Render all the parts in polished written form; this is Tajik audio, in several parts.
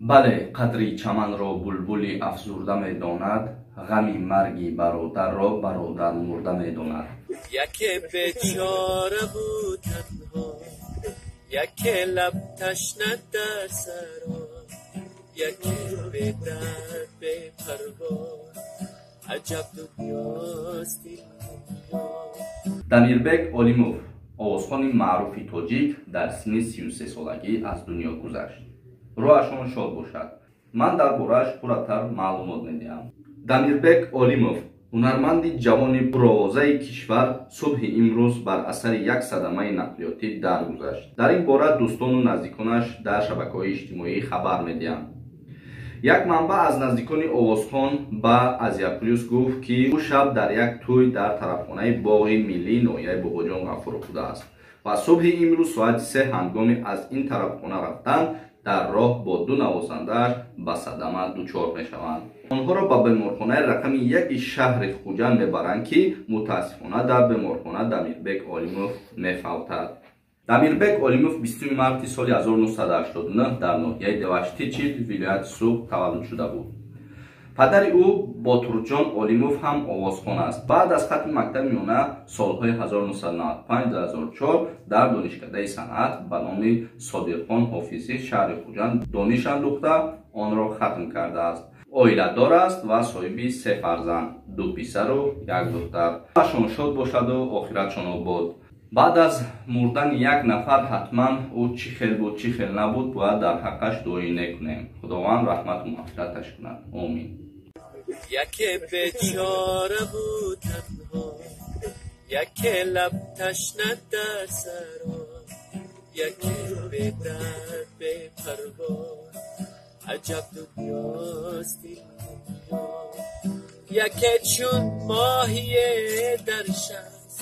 Бале, қадри чаманро булбули афзурда медонад, ғами марги бародарро бародар мурда медонад. Яке бечора буд танҳо, яке лаб ташна дар саро, яке бедард бепарво, аҷаб дунёст ин дунё. Дамирбек Олимов, овозхони маъруфи тоҷик, дар синни 33-солагӣ аз дунё гузашт. Рӯҳашон шод бошад. Ман дар борааш пурратар маълумот медиҳам. Дамирбек Олимов, ҳунарманди ҷавони пуровозаи кишвар, субҳи имрӯз бар асари як садамаи нақлиётӣ даргузашт. Дар ин бора дӯстону наздиконаш дар шабакаҳои иҷтимоӣ хабар медиҳанд. Як манбаъ аз наздикони овозхон ба Азия Плюс гуфт, ки ӯ шаб дар як тӯй дар тарафхонаи боғи миллии ноҳияи Бобоҷон Ғафуров будааст ва субҳи имрӯз соати 3 ҳангоми аз ин тарафхона рафтан дар роҳ бо ду навозандааш ба садама дучор мешаванд. Онҳоро ба беморхонаи рақами яки шаҳри Хуҷанд мебаранд, ки мутаассифона дар беморхона Дамирбек Олимов мефавтад. Дамирбек Олимов 20 марти соли 1989 дар ноҳияи Деваштичил, вилояти Суғд таваллуд шуда буд. Падари ӯ Ботурҷон Олимов ҳам овозхон аст. Баъд аз хатми мактаби миёна солҳои 1995-2004 дар Донишкадаи санъат ба номи Содирхон Ҳофизӣ шаҳри Хуҷанд дониш андӯхта, онро хатм кардааст. Оиладор аст ва соҳиби се фарзанд: ду писару як духтар. Ашон шод бошаду охиратшон обод. Баъд аз мурдани як нафар ҳатман ӯ чӣ хел буд, чӣ хел набуд, бояд дар ҳаққаш дуои нек кунем. Худованд раҳмату мағфираташ кунад. Омин. Яке бечора буд танҳо, яке лаб ташна дар саро, яке бедард бепарво, аҷаб дунёст ин дунё. Яке чун моҳие дар шаст,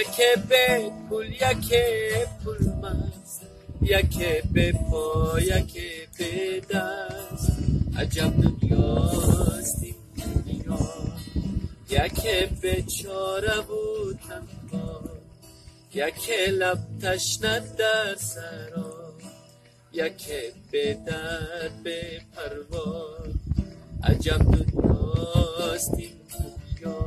яке бе пул, яке пулмаст, яке бе по, яке бе даст, аҷаб дунёст ин дунё. Яке бечора буд танҳо, яке лаб ташна дар саро, яке бедард бепарво, аҷаб дунёст ин дунё.